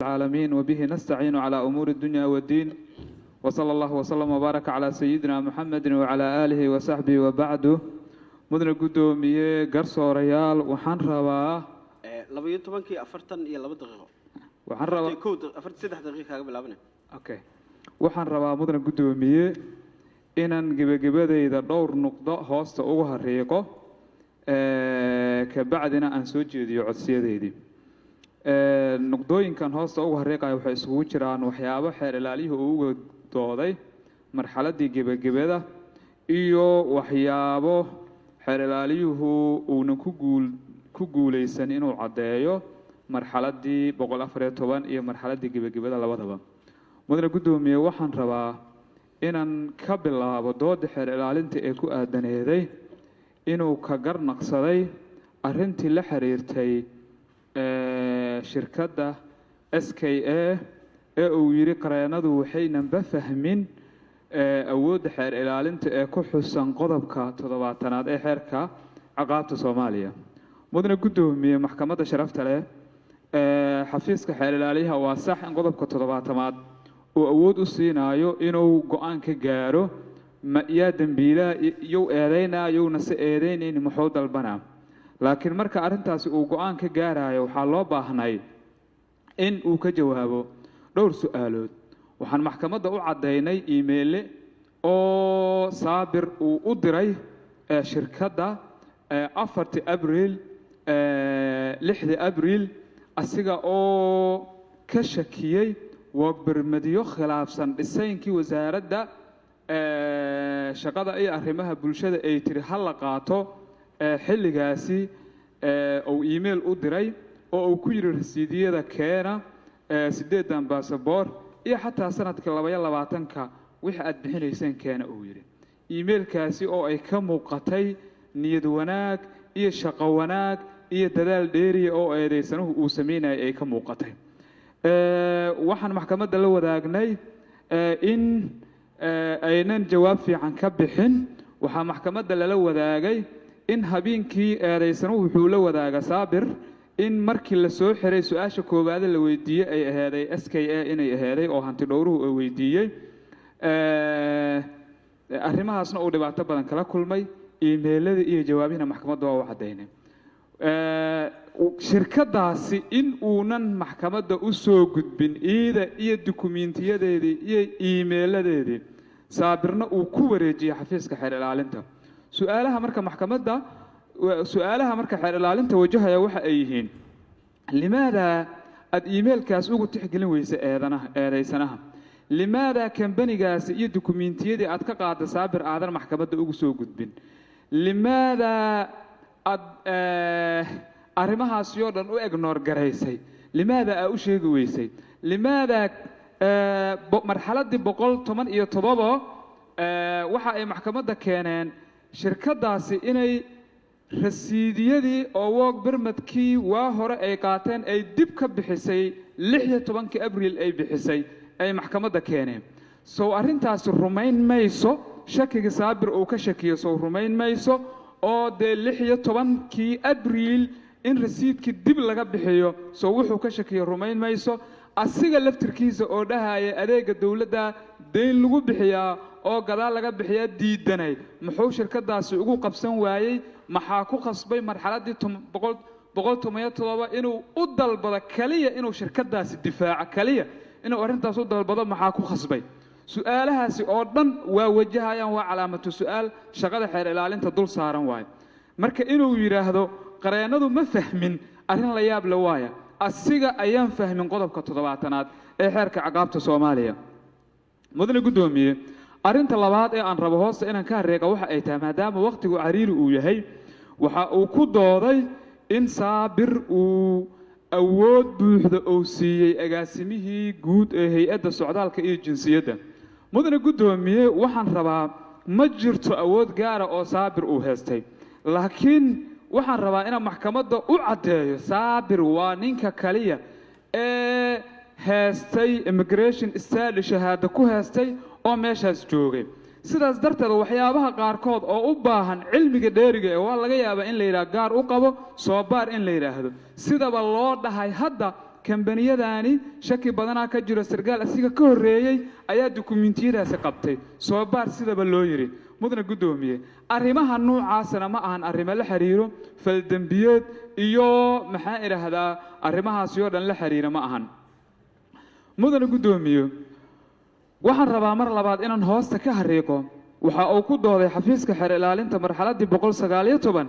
العالمين، وبه نستعين على أمور الدنيا والدين، وصلى الله وسلم وبارك على سيدنا محمد وعلى آله وصحبه، وبعد. Mudane guddoomiye, garsoorayaal, waxaan rabaa 12-kii 42 daqiiqo. Waxaan rabaa kow 43 daqiiqa kaaga bilaabanay. Okay, waxaan rabaa, mudane guddoomiye, inaan gebagabadayda dhowr nuqdo hoosta ugu hariiqo, kabacdina aan soo jeediyo codsiyadeydii. Nuqdooyinkan hoosta ugu hariiqaya waxay isugu jiraan waxyaabo xeer ilaaliyuhu uu uga dooday marxaladdii gebagabada iyo waxyaabo xeer ilaaliyuhu uunan ku guuleysan inuu caddeeyo marxaladdii 114 iyo marxaladdii gebagabada labadaba. Mudane guddoomiye, waxaan rabaa inaan ka bilaabo dooda xeer ilaalinta ee ku aadaneeday inuu ka garnaqsaday arrintii la xiriirtay shirkadda SKA ee uu yidhi qareenadu waxaynanba fahmin awoodda xeer ilaalinta ee ku xusan qodobka 70aad ee xeerka ciqaabta Soomaaliya. Mudane guddoomiye, maxkamadda sharafta leh, xafiiska xeer ilaaliyaha waa sax in qodobka 70aad uu awood u siinayo inuu go-aan ka gaaro ma yaa dembiilaha, yow eedeynaa, yowna se eedeynayn, muxuu dalbanaa. Laakiin marka arrintaasi uu go-aan ka gaarayo, waxaa loo baahnay in uu ka jawaabo dhowr su-aalood. Waxaan maxkamadda u caddaynay email oo Saabir uu u diray shirkadda 4-tii Abriil, 6-dii Abriil, asiga oo ka shakiyey work permit-yo khilaafsan dhisaynkii Wasaaradda Shaqada iyo Arrimaha Bulshada ay tiri ha la qaato xilligaasi uu email u diray oo uu ku yidhi rasiidiyada keena, 8-dan baasaboor iyo xataa sanadka 22-ka wixii aad bixinayseen keena, uu yidhi. Email-kaasi oo ay ka muuqatay niyad wanaag iyo shaqo wanaag iyo dadaal dheeriya oo eedaysanuhu uu sameynayay ay ka muuqatay. Waxaan maxkamadda la wadaagnay in aynan jawaab fiican ka bixin. Waxaa maxkamadda lala wadaagay in habeenkii eedaysanuhu wuxuu la wadaaga Saabir in markii la soo xiray su-aasha koowaade la weydiiyey ay aheeday SKA inay aheeday oo hanti dhowruhu uu weydiiyey. Arrimahaasna uu dhibaato badan kala kulmay. Email-adii iyo jawaabihina maxkamadda waa u caddaynay. Shirkadaasi in uunan maxkamadda u soo gudbin iida iyo dukumiintiyadeedii iyo email-adeedii, Saabirna uu ku wareejiyey xafiiska xeer ilaalinta. Su-aalaha marka maxkamadda, su-aalaha marka xeer ilaalinta wajahaya waxa ay yihiin: limaada aad email-kaas ugu tixgelin weysa eedanaha, eedaysanaha? Limaada kambanigaasi iyo dukumiintiyadii aad ka qaada Saabir aadan maxkamadda ugu soo gudbin? Limaada aad arrimahaasi oo dhan u ignore garaysay? Limaada aa u sheegi weysay? Limaada marxaladdii 117 waxa ay maxkamadda keeneen shirkaddaasi inay rasiidiyadii oo work permit-kii waa hore ay qaateen ay dib ka bixisay, 16-kii Abriil ay bixisay, ay maxkamadda keeneen. Sow arrintaasi rumayn mayso shakigii Saabir uu ka shakiyo? Sow rumayn mayso oo dee 16-kii Abriil in rasiidkii dib laga bixiyo, sow wuxuu ka shakiyo rumayn mayso? Asiga laftirkiisa oo dhahaya adeega dowladda deyn lagu bixiyaa oo gadaal laga bixiyaa diidanay, muxuu shirkadaasi ugu qabsan waayey? Maxaa ku khasbay marxaladdii 117 inuu u dalbado kaliya, inuu shirkadaasi difaaco kaliya, inuu arrintaas u dalbado? Maxaa ku khasbay? Su-aalahaasi oo dhan waa wajahayaan, waa calaamatu su-aal shaqada xeer ilaalinta dul saaran waayo. Marka inuu yidhaahdo qareennadu ma fahmin, arrin la yaab la waaya. Asiga ayaan fahmin qodobka 70aad ee xeerka ciqaabta Soomaaliya. Mudane guddoomiye, arrinta labaad ee aan rabo hoosta inaan ka hareeqa waxa ay tahay, maadaama wakhtigu cariiri uu yahay, waxa uu ku dooday in Saabir uu awood buuxda uu siiyey agaasimihii guud ee Hay-adda Socdaalka iyo Jinsiyadda. Mudane guddoomiye, waxaan rabaa, ma jirto awood gaara oo Saabir uu haystay, laakiin waxaan rabaa inaan maxkamadda u caddeeyo Saabir waa ninka kaliya ee heestay immigration study, shahaado ku heestay oo meeshaas joogay. Sidaas darteed waxyaabaha qaarkood oo u baahan cilmiga dheeriga ee waa laga yaabaa in la yidhaha gaar u qabo, soo baar in la yidhaahdo, sidaba loo dhahay hadda. Kambaniyadaani shaki badanaa ka jiro. Sargaal asiga ka horreeyey ayaa dukumiintiyadaasi qabtay, soo baar sidaba loo yidhi. Mudana guddoomiye, arrimaha nuucaasna ma ahan arrimo la xiriiro faldembiyeed iyo, maxaan idhaahdaa, arrimahaasi oo dhan la xiriira ma ahan. Mudana guddoomiye, waxaan rabaa mar labaad inaan hoosta ka xariiqo waxa uu ku dooday xafiiska xeer ilaalinta marxaladdii 119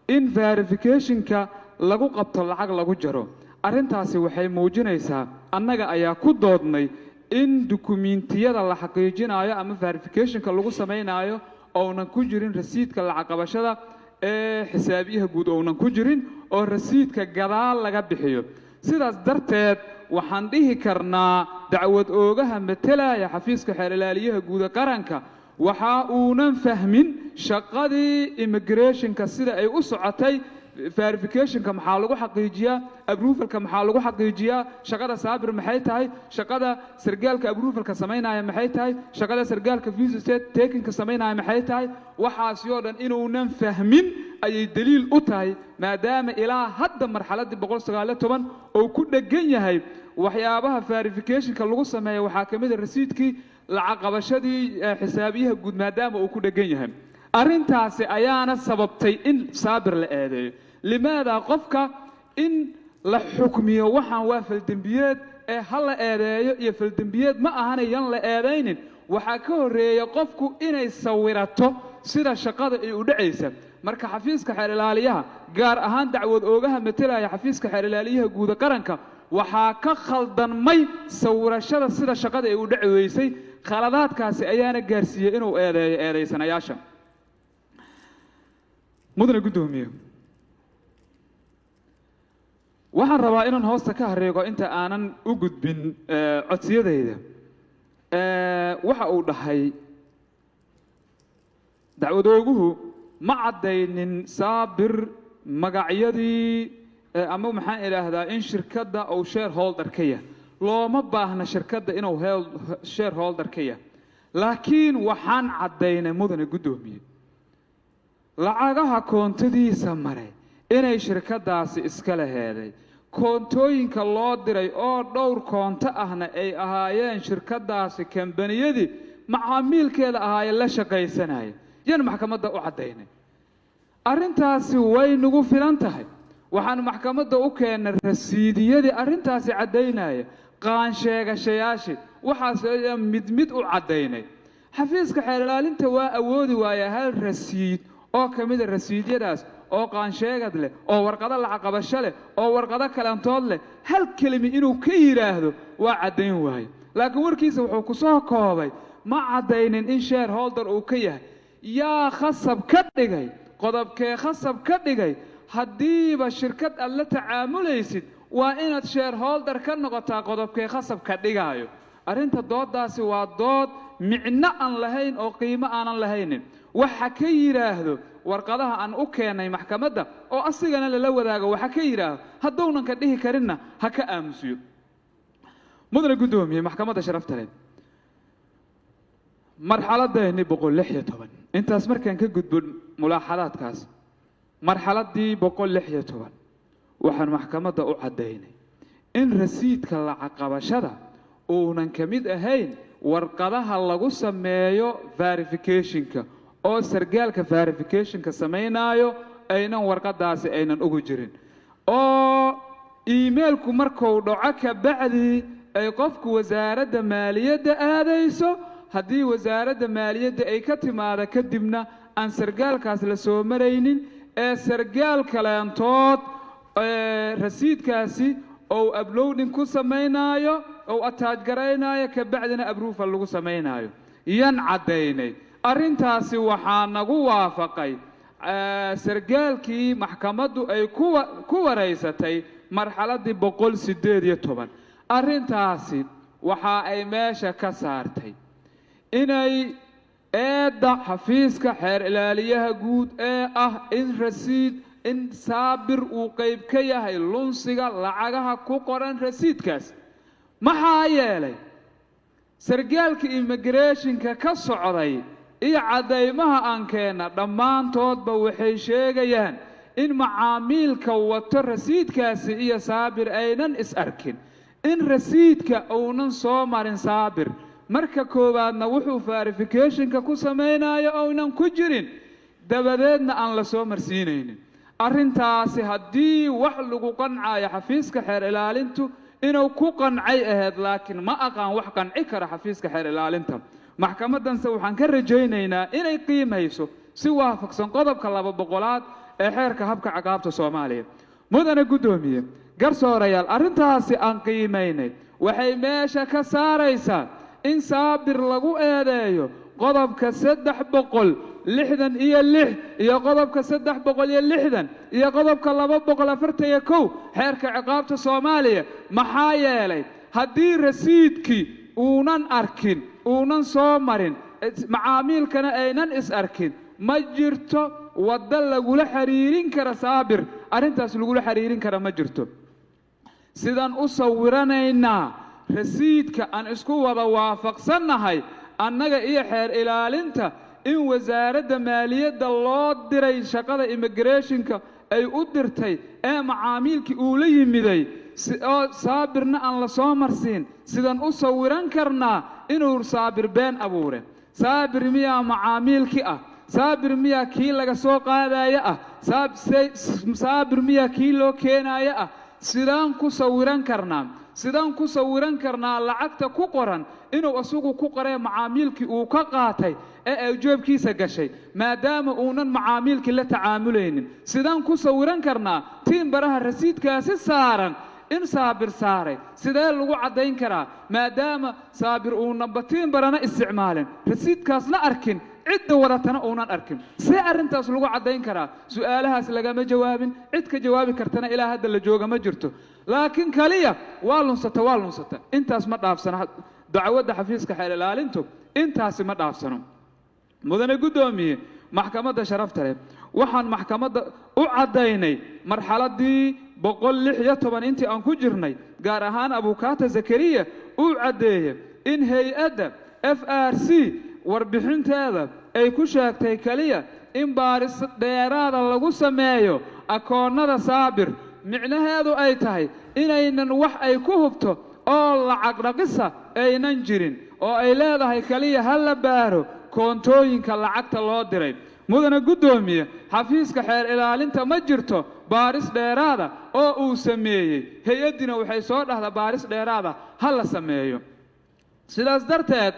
in verificationka lagu qabto lacag lagu jaro. Arrintaasi waxay muujinaysaa, annaga ayaa ku doodnay in dukumiintiyada la xaqiijinayo ama verificationka lagu samaynayo ounan ku jirin rasiidka lacag qabashada ee xisaabiyaha guud ounan ku jirin, oo rasiidka gadaal laga bixiyo. Sidaas darteed waxaan dhihi karnaa dacwad oogaha metelaya xafiiska xeer ilaaliyaha guud ee qaranka waxa uunan fahmin shaqadii immigrationka sida ay u socotay. Verificationka maxaa lagu xaqiijiyaa? Approvalka maxaa lagu xaqiijiyaa? Shaqada Saabir maxay tahay? Shaqada sargaalka approvalka samaynaya maxay tahay? Shaqada sargaalka visa takingka samaynaya maxay tahay? Waxaasi oo dhan inuunan fahmin ayay daliil u tahay, maadaama ilaa hadda marxaladdii 119 oo ku dheggan yahay. Waxyaabaha verificationka lagu sameeya waxaa ka mid a rasiidkii lacag qabashadii xisaabiyaha guud, maadaama uu ku dheggan yahay. Arrintaasi ayaana sababtay in Saabir la eedeeyo. Limaada qofka in la xukmiyo waxaan waa faldembiyeed ee ha la eedeeyo iyo faldembiyeed ma ahanayan la eedaynin, waxaa ka horreeya qofku inay sawirato sida shaqada ay u dhacaysa. Marka xafiiska xeer ilaaliyaha, gaar ahaan dacwad oogaha metelaya xafiiska xeer ilaaliyaha guud ee qaranka, waxaa ka khaldanmay sawirashada sida shaqada ay u dhaci weysay. Khaladaadkaasi ayaana gaarsiiyey inuu eedeeyo eedaysanayaasha. Mudane guddoomiye, waxaan rabaa inaan hoosta ka hareego inta aanan u gudbin codsiyadayda. Waxa uu dhahay dacwadooguhu ma caddaynin Saabir magacyadii ama, maxaan idhaahdaa, in shirkadda uu shareholder ka yahay. Looma baahna shirkadda inuu shareholder ka yahay, laakiin waxaan caddaynay, mudane guddoomiye, lacagaha koontadiisa maray inay shirkaddaasi iska laheeday, koontooyinka loo diray oo dhowr koonto ahna ay ahaayeen shirkaddaasi kambaniyadii macaamiilkeeda ahaayeen la shaqaysanaya. Yan maxkamadda u caddaynay. Arrintaasi way nagu filan tahay. Waxaan maxkamadda u keennay rasiidiyadii arrintaasi caddaynaya, qaansheegashayaashii, waxaas ayaan mid mid u caddaynay. Xafiiska xeer ilaalinta waa awoodi waaya hal rasiid oo ka mida rasiidyadaas oo qaansheegad leh, oo warqado lacag qabasho leh, oo warqado kalantood leh, hal kelimi inuu ka yidhaahdo waa caddayn waaye. Laakiin warkiisa wuxuu ku soo koobay ma caddaynin in shareholder uu ka yahay. Yaa khasab ka dhigay? Qodobkee khasab ka dhigay? Haddiiba shirkad aad la tacaamulaysid waa inaad shareholder ka noqotaa, qodobkee khasab ka dhigaayo? Arrinta dooddaasi waa dood micno aan lahayn oo qiimo aanan lahaynin. Waxa ka yidhaahdo warqadaha aan u keennay maxkamadda oo asigana lala wadaago, waxa ka yidhaahdo, hadduunan ka dhihi karinna ha ka aamusiyo. Mudane guddoomiye, maxkamadda sharafta leh, marxaladeenni 116, intaas markaan ka gudbo mulaaxadaadkaas, marxaladdii 116 waxaan maxkamadda u caddaynay in rasiidka lacag qabashada uunan ka mid ahayn warqadaha lagu sameeyo verificationka, oo sargaalka verificationka samaynaayo aynan warqadaasi aynan ugu jirin, oo emailku markuu dhaco ka bacdii ay qofku wasaaradda maaliyadda aadayso. Haddii wasaaradda maaliyadda ay ka timaado kadibna aan sargaalkaas la soo maraynin ee sargaal kaleentood rasiidkaasi ou uploading ku samaynaayo, ou attach garaynaayo, ka bacdina approval lagu samaynaayo, yan caddaynay. Arrintaasi waxaa nagu waafaqay sargaalkii maxkamaddu ay ku wareysatay marxaladdii 118. Arrintaasi waxa ay meesha ka saartay inay eedda xafiiska xeer ilaaliyaha guud ee ah in rasiid in Saabir uu qayb ka yahay lunsiga lacagaha ku qoran rasiidkaas. Maxaa yeelay, sargaalka immigrationka ka socday iyo caddaymaha aan keenna dhammaantoodba waxay sheegayaan In macaamiilka wato rasiidkaasi iyo Saabir aynan is arkin, in rasiidka uunan soo marin Saabir marka koowaadna, wuxuu verificationka ku samaynayo ounan ku jirin, dabadeedna aan la soo marsiinaynin. Arrintaasi haddii wax lagu qancayo, xafiiska xeer ilaalintu inuu ku qancay ahayd, laakiin ma aqaan wax qanci kara xafiiska xeer ilaalinta. Maxkamaddanse waxaan ka rajaynaynaa inay qiimayso si waafaqsan qodobka 200aad ee Xeerka Habka Ciqaabta Soomaaliya. Mudane guddoomiye, garsoorayaal, arrintaasi aan qiimaynay waxay meesha ka saaraysaa in Saabir lagu eedeeyo qodobka 366 iyo qodobka 360 iyo qodobka 241 Xeerka Ciqaabta Soomaaliya. Maxaa yeelay, haddii rasiidkii uunan arkin, uunan soo marin, macaamiilkana aynan is arkin, ma jirto waddo lagula xiriirin kara Saabir. Arrintaas lagula xiriirin kara ma jirto. Sidaan u sawiranaynaa rasiidka aan isku wada waafaqsannahay annaga iyo xeer ilaalinta in Wasaaradda Maaliyadda loo diray, shaqada immigrationka ay u dirtay ee macaamiilkii uu la yimiday oo Saabirna aan la soo marsiin, sidaan u sawiran karnaa inuu Saabir been abuure? Saabir miyaa macaamiilkii ah? Saabir miyaa kii laga soo qaadaya ah? Saabir miyaa kii loo keenaya ah? Sidaan ku sawiran karnaa? Sidaan ku sawiran karnaa lacagta ku qoran inuu isagu ku qoree macaamiilkii uu ka qaatay ee ay joobkiisa gashay, maadaama uunan macaamiilkii la tacaamulaynin? Sidaan ku sawiran karnaa tiimbaraha rasiidkaasi saaran in Saabir saaray? Sidee lagu caddayn karaa, maadaama Saabir uunanba tiimbarana isticmaalin, rasiidkaasna arkin, cidda wadatana uunan arkin? See arrintaas lagu caddayn karaa? Su'aalahaas lagama jawaabin, cid ka jawaabi kartana ilaa hadda la jooga ma jirto. Laakiin kaliya waa lunsata, waa lunsata, intaas ma dhaafsano. Dacwadda xafiiska xeer ilaalintu intaasi ma dhaafsano. Mudane guddoomiye, maxkamadda sharafta leh, waxaan maxkamadda u caddaynay marxaladii 116 intii aan ku jirnay, gaar ahaan abukaata Zakariya uu caddeeyey in hay-adda FRC warbixinteeda ay ku sheegtay keliya in baaris dheeraada lagu sameeyo akoonnada Saabir, micnaheedu ay tahay inaynan wax ay ku hubto oo lacag dhaqisa aynan jirin, oo ay leedahay keliya ha la baaro koontooyinka lacagta loo diray. Mudane guddoomiye, xafiiska xeer ilaalinta ma jirto baaris dheeraada oo uu sameeyey. Hay-addina waxay soo dhahdaa baaris dheeraada ha la sameeyo. Sidaas darteed,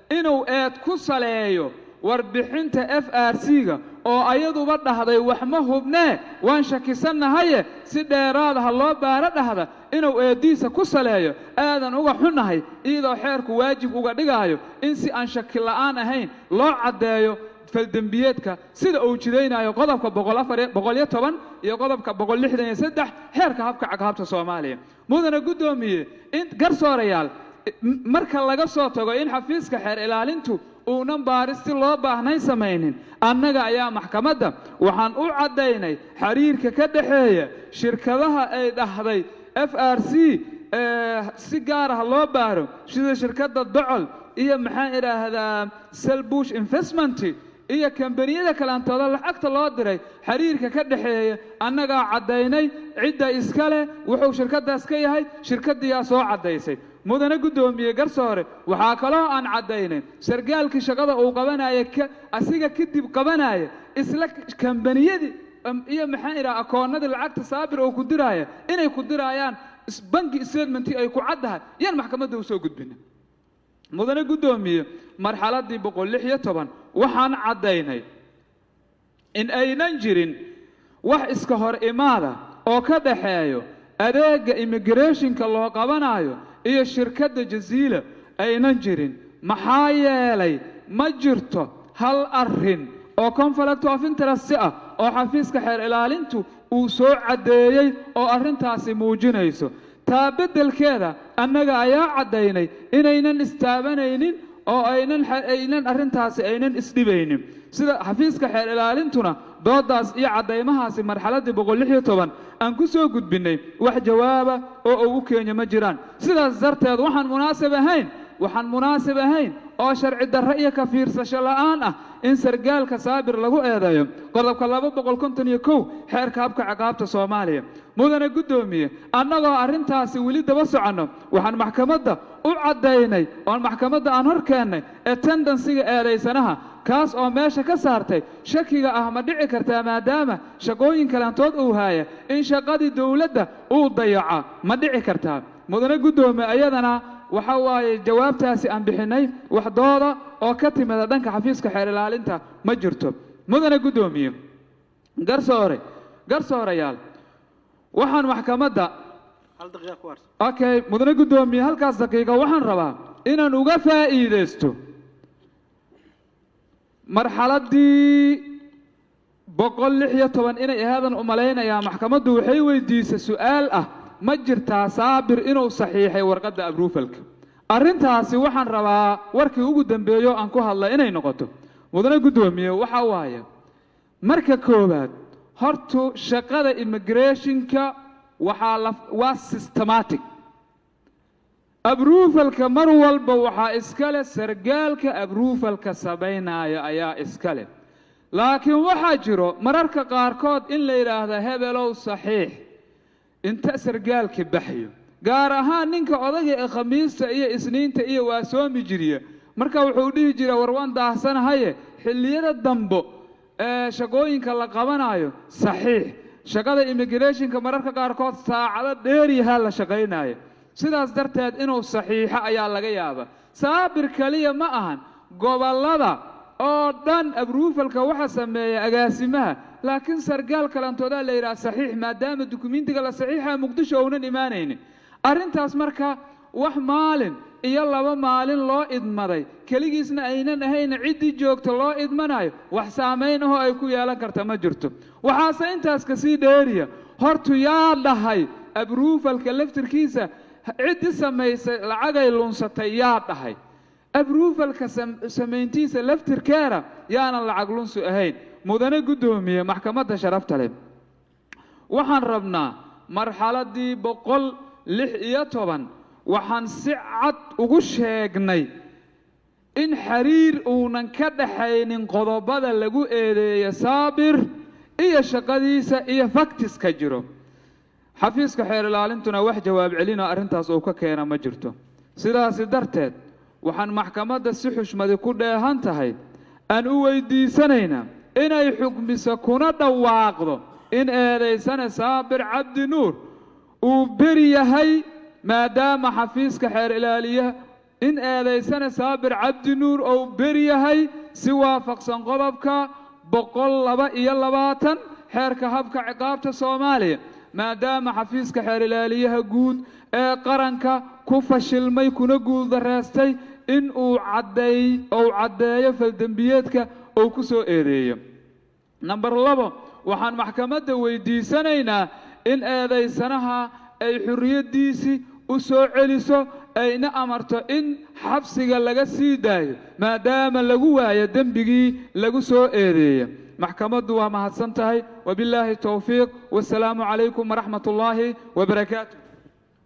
inuu eed ku saleeyo warbixinta FRC-ga oo ayaduba dhahday wax ma hubnee, waan shakisannahaye, si dheeraada ha loo baaro dhahda, inuu eeddiisa ku saleeyo aadan uga xunnahay, iyadoo xeerku waajib uga dhigaayo in si aan shaki la'aan ahayn loo caddeeyo faldembiyeedka, sida uu jidaynayo qodobka 110 iyo qodobka 163 Xeerka Habka Ciqaabta Soomaaliya. Mudane guddoomiye, in garsoorayaal, marka laga soo tago in xafiiska xeer ilaalintu uunan baaristi loo baahnay samaynin, annaga ayaa maxkamadda waxaan u caddaynay xiriirka ka dhexeeya shirkadaha ay dhahday FRC si gaar ah loo baaro, sida shirkadda Docol iyo, maxaan idhaahdaa, Selbush Investment iyo kambaniyada kaleantooda lacagta loo diray. Xiriirka ka dhexeeya annagaa caddaynay, cidda iska leh, wuxuu shirkaddaas ka yahay, shirkaddiyaa soo caddaysay. Mudane guddoomiye, garsoore, waxaa kaloo aan caddaynay sargaalkii shaqada uu qabanaya asiga kadib qabanaya isla kambaniyadii iyo, maxaan idhaha, akoonnadii lacagta Saabir oo ku diraaya inay ku diraayaan bank statementii ay ku caddahay yaan maxkamadda u soo gudbina. Mudane guddoomiye, marxaladdii 116 waxaan caddaynay in aynan jirin wax iska hor imaada oo ka dhaxeeyo adeegga immigrationka loo qabanayo iyo shirkadda Jaziila aynan jirin. Maxaa yeelay, ma jirto hal arrin oo conflict of interest ah oo xafiiska xeer ilaalintu uu soo caddeeyey oo arrintaasi muujinayso. Taa beddelkeeda, annaga ayaa caddaynay inaynan istaabanaynin oo aynan arrintaasi aynan isdhibaynin, sida xafiiska xeer ilaalintuna doodaas iyo caddaymahaasi marxaladdii 116 aan ku soo gudbinnay, wax jawaaba oo uu u keenyo ma jiraan. Sidaas darteed, waxaan munaasib ahayn oo sharci darro iyo ka fiirsasho la'aan ah In sargaalka Saabir lagu eedeeyo qodobka 251 xeerka habka ciqaabta Soomaaliya. Mudane guddoomiye, annagoo arrintaasi weli daba soconno, waxaan maxkamadda u caddaynay oon maxkamadda aan hor keennay attendance-iga eedaysanaha, kaas oo meesha ka saartay shakiga ah ma dhici kartaa, maadaama shaqooyin kalantood uu haaya, in shaqadii dowladda uu dayaca ma dhici kartaa? Mudane guddoomiye, ayadana waxa waaye jawaabtaasi aan bixinay, wax dooda oo ka timida dhanka xafiiska xeer ilaalinta ma jirto. Mudane guddoomiye, garsoore, garsoorayaal, waxaan maxkamadda Hal daqiiqa ku harsan. Okay, mudane guddoomiye, halkaas daqiiqa waxaan rabaa inaan uga faa'iidaysto marxaladdii 116 inay ahaadan u malaynayaa. Maxkamaddu waxay weydiisay su'aal ah: ma jirtaa Saabir inuu saxiixay warqadda approval-ka? Arrintaasi waxaan rabaa warkii ugu dambeeyo aan ku hadla inay noqoto. Mudane guddoomiye, waxa waaye marka koowaad, hortu shaqada immigration-ka waxaa la waa systematic. Approval-ka mar walba waxaa iska leh sargaalka approval-ka samaynaya ayaa iska leh, laakiin waxaa jiro mararka qaarkood in la yidhaahdo hebelow saxiix inta sargaalka baxyo, gaar ahaan ninka odaga ee Khamiista iyo Isniinta iyo waa soomi jiriya. Marka wuxuu dhihi jira, war waan daahsanahaye, xilliyada dambo ee shaqooyinka la qabanayo saxiix. Shaqada immigration-ka mararka qaarkood saacado dheeriyahaa la shaqaynayo, sidaas darteed inuu saxiixo ayaa laga yaabaa. Saabir keliya ma ahan, gobollada oo dhan approval-ka waxa sameeya agaasimaha, laakiin sargaal kalantoodaa la yidhaha saxiix, maadaama dukumentiga la saxiixa Muqdisho uunan imaanaynin. Arrintaas marka wax maalin iyo 2 maalin loo idmaday keligiisna aynan ahayn, ciddii joogta loo idmanayo, wax saamayn ahoo ay ku yeelan karta ma jirto. Waxaase intaas kasii dheeriya, hortu yaa dhahay approval-ka laftirkiisa ciddii samaysay lacagay lunsatay? Yaa dhahay approval-ka samayntiisa laftirkeeda yaanan lacag lunsi ahayn? Mudane guddoomiye, maxkamadda sharafta leh, waxaan rabnaa marxaladdii 116 waxaan si cad ugu sheegnay in xiriir uunan ka dhaxaynin qodobada lagu eedeeyo Saabir iyo shaqadiisa iyo facts-ka jiro. Xafiiska xeer ilaalintuna wax jawaab celinoo arrintaas uu ka keena ma jirto. Sidaasi darteed waxaan maxkamadda si xushmadi ku dheehan tahay aan u weydiisanaynaa inay xukmiso kuna dhawaaqdo in eedaysane Saabir Cabdi Nuur uu beri yahay, maadaama xafiiska xeer ilaaliyaha in eedaysane Saabir Cabdi Nuur uu beri yahay si waafaqsan qodobka 122 xeerka habka ciqaabta Soomaaliya, maadaama xafiiska xeer ilaaliyaha guud ee qaranka ku fashilmay kuna guuldareystay in uu caddeey uu caddeeyo faldembiyeedka uu ku soo eedeeyo. Number 2, waxaan maxkamadda weydiisanaynaa in eedaysanaha ay xurriyaddiisii u soo celiso, ayna amarto in xabsiga laga sii daayo, maadaama lagu waayo dembigii lagu soo eedeeya. Maxkamaddu waa mahadsan tahay. Wabillaahi towfiiq, wasalaamu calaykum waraxmat ullaahi wabarakaatu.